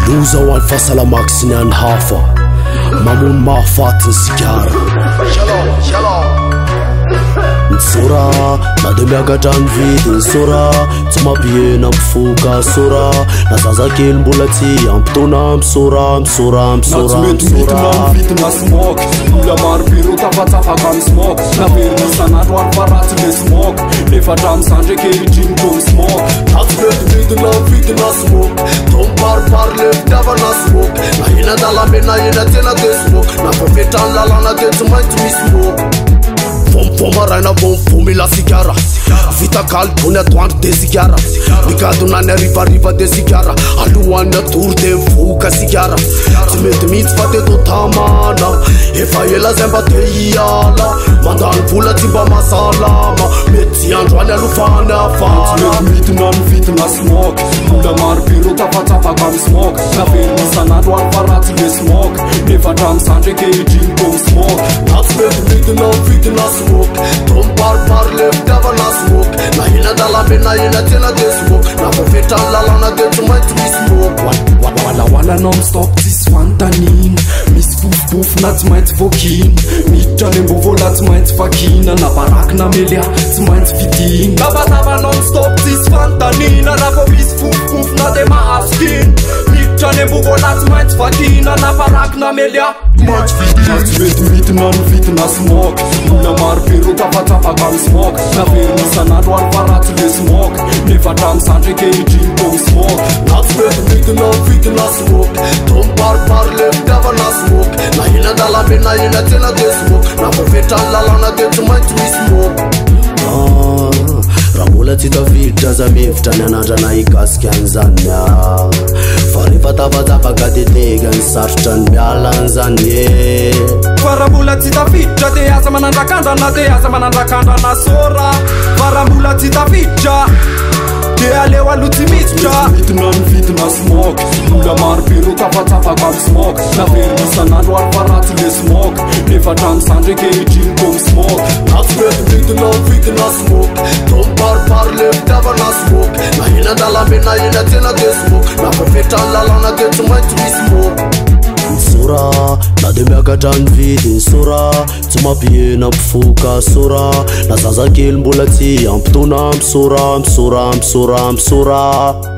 Loza ho an'ny fahasalamako sy ny an'ny hafa. Mamono mahafaty ny sigara. Ny sora na dia miakatra ny vidiny sora tsy mampihena mpifoka sora na zazakely mbola tsy ampy taona misora misora Na tsy misora mety midina misora ny vidina smoke. Olona maro be reo tafatsafaka amin'ny smoke. Naverina isan'andro ary fa ratsy le smoke. Nefa hatramin'izany ndray ankehitriny tô mi-smoke. Na tsy mety midina ny vidina smoke tô mibaribary le fitiavana smoke na eny an-dalambe na eny an-tsena de smoke na voafetra ny lalàna de tsy maintsy misy smoke. Vao maraina vao mifoha mila sigara. Vita kaly tony atoandro de sigara. Migadona ny harivariva de sigara. Alohan'ny hatory de mifoka sigara. Tsy mety mihitsy fa teto tamana. Efa ela zay mba te hiala. Mandany vola tsy mba mahasalama. Mety tsy androany aloha fa any Tsy afara. mety midina ny vidina smoke. Olona maro be reo tafatsafaka amin'ny smoke. Naverina isan'andro ary fa ratsy le smoke. Nefa hatramin'izany ndray ankehitriny tô mi-smoke. Na tsy mety midina ny vidina smoke tô mibaribary le fitiavana smoke na eny an-dalambe na eny an-tsena de smoke na voafetra ny lalàna de tsy maintsy misy smoke. Walawala non stop tsisy fanontaniana. Misy pofopofona tsy maintsy voakina. Miditra any am-bovola tsy maintsy vakina. Na baraky na melia tsy maintsy fidina. Tabataba non stop tsisy fanontaniana. Raha vao misy pofopofona de mahazo kina. Miditra any am-bovola tsy maintsy vakina. Na baraky na melia maintsy fidina. Na tsy mety midina ny vidina smoke. Olona maro be reo tafatsafaka amin'ny smoke. Naverina isan'andro ary fa ratsy le smoke. Nefa hatramin'izany ndray ankehitriny tô mi-smoke. Na tsy mety midina ny vidina smoke tô mibaribary le fitiavana smoke na eny an-dalambe na eny an-tsena de smoke na voafetra ny lalàna de tsy maintsy misy smoke. Ah, raha mbola tsy tafiditra aza mihevitra ny anandrana hikasika an'izany ah. Fa rehefa tafatsapaka de tega ny sarotra ny miala an'izany e. Fa raha mbola tsy tafiditra de aza manandrakandrana, de aza manandrakandrana sora. Fa raha mbola tsy tafiditra de aleo aloha tsy miditra. Midina ny vidina smoke. Olona maro be reo tafatsafaka amin'ny smoke. Naverina isan'andro ary fa ratsy le smoke. Nefa hatramin'izany ndray ankehitriny tô mi-smoke. Na tsy mety midina ny vidina smoke tô mibaribary le fitiavana smoke na eny an-dalambe na eny an-tsena de smoke na voafetra ny lalàna de tsy maintsy misy smoke. Ny sora na de miakatra ny vidiny sora tsy mampihena mpifoka sora na zazakely mbola tsy ampy taona misora misora misora misora.